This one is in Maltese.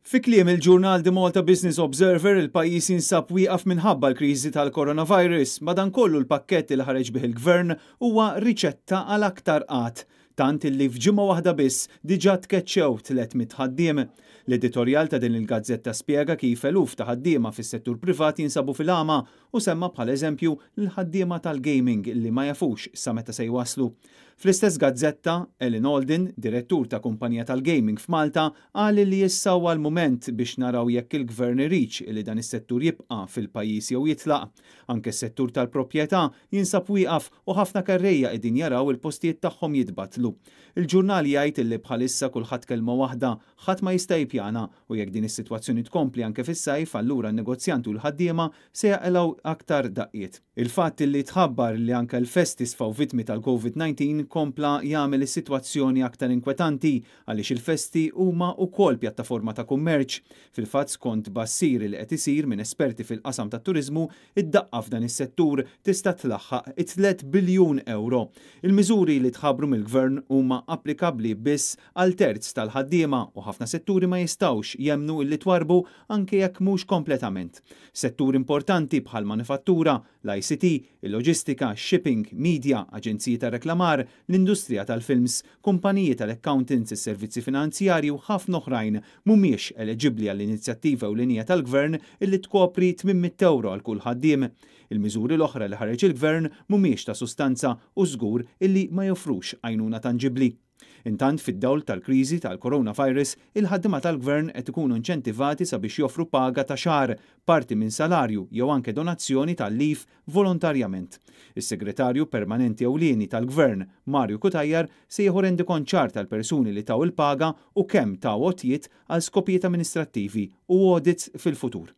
Fi kliem il-ġurnal The Malta Business Observer, il-pajjiż jinsab wieqaf minħabba l-kriżi tal-coronavirus. Madankollu l-pakkett li ħareġ bih il-gvern huwa riċetta għal aktar qgħad. Tant illi f'ġimgħa waħda biss diġà tkeċċew 300 ħaddiem. L-editorjal ta' din il-gazzetta spjega kif eluf ta' ħaddiema fis-settur privat jinsabu fil-għama u semma bħala eżempju l-ħaddiema tal-gaming li ma jafux sa meta se jwaslu. Fl-istess gazzetta, Ellen Alden, direttur ta' kumpanija tal-gaming f'Malta, qal li issa huwa l-mument biex naraw jekk il-gvern iridx li dan is-settur jibqa' fil-pajjiż jew jitlaq. Anke s-settur tal-proprjetà jinsab wieqaf u ħafna kerrejja qegħdin jaraw il-postijiet tagħhom jitbattlu. Il-ġurnal jgħid li bħalissa kulħadd kelma waħda, ħadd ma jista' jippjana u jekk din is-sitwazzjoni tkompli anke fis-sajf, allura n-negozjanti u l-ħaddiema se jaqilgħu aktar daqqiet. Il-fatt li tħabbar li anke l-festi sfaw vittmi tal-COVID-19 kompla jagħmel is-sitwazzjoni aktar inkwetanti għaliex il-festi huma wkoll pjattaforma ta' kummerċ. Fil-fatt, skont tbassir li qed isir minn esperti fil-qasam tat-turiżmu, id-daqqa f'dan is-settur tista' tlaħħaq it-3 biljun euro. Il-miżuri li tħabbru mill-gvern huma applikabbli biss għal terz tal-ħaddiema u ħafna setturi ma jistgħux jemmnu li twarrbu anke jekk mhux kompletament. Settur importanti bħal manifattura, l-ICT, il-loġistika, shipping, media, aġenziji ta' reklamar, l-industrija tal-films, kumpaniji tal-accountants, is-servizzi finanzjarji u ħafna oħrajn mhumiex eleġibbli għall-inizjattiva ewlenija tal-gvern illi tkopri 800 euro għal kull ħaddiem. Il-miżuri l-oħra li ħareġ il-gvern mhumiex ta' sustanza u żgur illi ma joffrux għajnuna tanġibli. Intant, fid-dawl tal-kriżi tal-coronavirus, il-ħaddiema tal-gvern qed ikunu inċentivati sabiex joffru paga ta' xahar, parti minn salarju jew anke donazzjoni tal-leave volontarjament. Is-segretarju permanenti ewlieni tal-gvern, Mario Cutajar, se jieħu rendikont ċar tal-persuni li taw il-paga u kemm taw għotjiet għal skopijiet amministrattivi u audits fil-futur.